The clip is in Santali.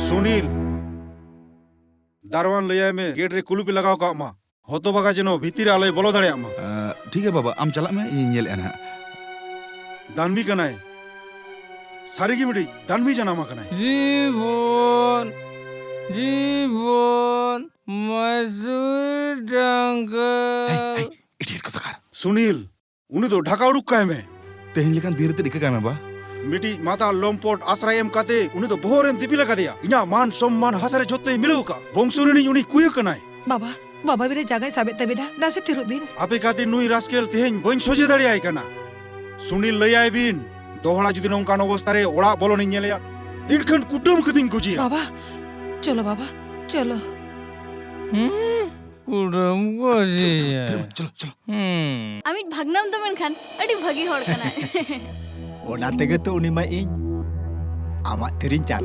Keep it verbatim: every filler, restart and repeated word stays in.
ᱥᱩᱱᱤᱞ, ᱫᱟᱨᱣᱟᱱ ᱞᱟᱹᱭᱟᱭ ᱢᱮ, ᱜᱮᱴ ᱨᱮ ᱠᱩᱞᱩᱯ ᱮ ᱞᱟᱜᱟᱣ ᱠᱟᱜ ᱢᱟ᱾ ᱦᱚᱛᱚᱵᱟᱜᱟ ᱡᱮᱱᱚ ᱵᱷᱤᱛᱤᱨ ᱨᱮ ᱟᱞᱚᱭ ᱵᱚᱞᱚ ᱫᱟᱲᱮᱭᱟᱜ ᱢᱟ᱾ ᱟᱸ, ᱴᱷᱤᱠ ᱜᱮᱭᱟ ᱵᱟᱵᱟ, ᱟᱢ ᱪᱟᱞᱟᱜ ᱢᱮ, ᱤᱧᱤᱧ ᱧᱮᱞᱮᱫᱼᱟ ᱱᱟᱦᱟᱜ᱾ ᱫᱟᱱᱵᱤ ᱠᱟᱱᱟᱭ᱾ ᱥᱟᱹᱨᱤᱜᱮ ᱢᱤᱫᱴᱤᱡ ᱫᱟᱱᱵᱤ ᱡᱟᱱᱟᱢ ᱟᱠᱟᱱᱟᱭ᱾ ᱡᱤᱵᱚᱱ, ᱡᱤᱵᱚᱱ, ᱢᱟᱹᱥᱩᱨ ᱰᱟᱝᱜᱟ᱾ ᱦᱮᱭ, ᱦᱮᱭ, idiot ᱠᱚ ᱛᱟᱠᱟᱨ᱾ ᱥᱩᱱᱤᱞ, ᱩᱱᱤ ᱫᱚ ᱰᱷᱟᱠᱟ ᱩᱰᱩᱠ ᱠᱟᱭ ᱢᱮ᱾ ᱛᱮᱦᱮᱧ ᱞᱮᱠᱟᱱ ᱫᱤᱱ ᱨᱮ ᱨᱤᱠᱟᱹ ᱠᱟᱭ ᱢᱮ, ᱵᱟ᱾ ᱢᱤᱫᱴᱤᱡ ᱢᱟᱛᱟᱞ ᱞᱚᱢᱯᱚᱴ ᱟᱥᱨᱟᱭ ᱮᱢ ᱠᱟᱛᱮ ᱩᱱᱤ ᱫᱚ ᱵᱚᱦᱚᱜ ᱨᱮᱢ ᱫᱤᱯᱤᱞ ᱟᱠᱟᱫᱮᱭᱟ᱾ ᱤᱧᱟᱜ ᱢᱟᱱ ᱥᱚᱢᱢᱟᱱ ᱦᱟᱥᱟ ᱨᱮ ᱡᱷᱚᱛᱚᱭ ᱢᱤᱞᱟᱹᱣ ᱟᱠᱟᱫ᱾ ᱵᱚᱝᱥᱚ ᱨᱤᱱᱤᱡ ᱩᱱᱤ ᱠᱩᱭᱟᱹ ᱠᱟᱱᱟᱭ᱾ ᱵᱟᱵᱟ, ᱵᱟᱵᱟ ᱵᱤᱱ ᱡᱟᱸᱜᱟᱭ ᱥᱟᱵᱮᱫ ᱛᱟᱵᱤᱱᱟ, ᱱᱟᱥᱮ ᱛᱷᱤᱨᱚᱜ ᱵᱤᱱ᱾ ᱟᱯᱮ ᱠᱟᱛᱮ ᱱᱩᱭ ᱨᱟᱥᱠᱮᱞ ᱛᱮᱦᱮᱧ ᱵᱟᱹᱧ ᱥᱚᱡᱷᱮ ᱫᱟᱲᱮᱭᱟᱭ ᱠᱟᱱᱟ᱾ ᱥᱩᱱᱤᱞ, ᱞᱟᱹᱭᱟᱭ ᱵᱤᱱ, ᱫᱚᱦᱲᱟ ᱡᱩᱫᱤ ᱱᱚᱝᱠᱟᱱ ᱚᱵᱚᱥᱛᱟ ᱨᱮ ᱚᱲᱟᱜ ᱵᱚᱞᱚᱱᱤᱧ ᱧᱮᱞᱮᱭᱟ, ᱮᱱᱠᱷᱟᱱ ᱠᱩᱴᱟᱹᱢ ᱠᱟᱛᱮᱧ ᱜᱚᱡᱮᱭᱟ᱾ ᱵᱟᱵᱟ, ᱪᱚᱞᱚ ᱵᱟᱵᱟ, ᱪᱚᱞᱚ᱾ ᱦᱩᱸ, ᱠᱩᱴᱟᱹᱢ ᱜᱚᱡᱮᱭᱟ᱾ ᱪᱚᱞᱚ, ᱪᱚᱞᱚ, ᱪᱚᱞᱚ᱾ ᱦᱩᱸ᱾ ᱟᱢᱤᱡ ᱵᱷᱟᱜᱽᱱᱟᱢ ᱫᱚ ᱢᱮᱱᱠᱷᱟᱱ ᱟᱹᱰᱤ ᱵᱷᱟᱹᱜᱤ ᱦᱚᱲ ᱠᱟᱱᱟᱭ᱾ ᱚᱱᱟ ᱛᱮᱜᱮ ᱛᱚ ᱩᱱᱤ ᱢᱟ ᱤᱧ ᱟᱢᱟᱜ ᱛᱤᱨᱤᱧ ᱪᱟᱞ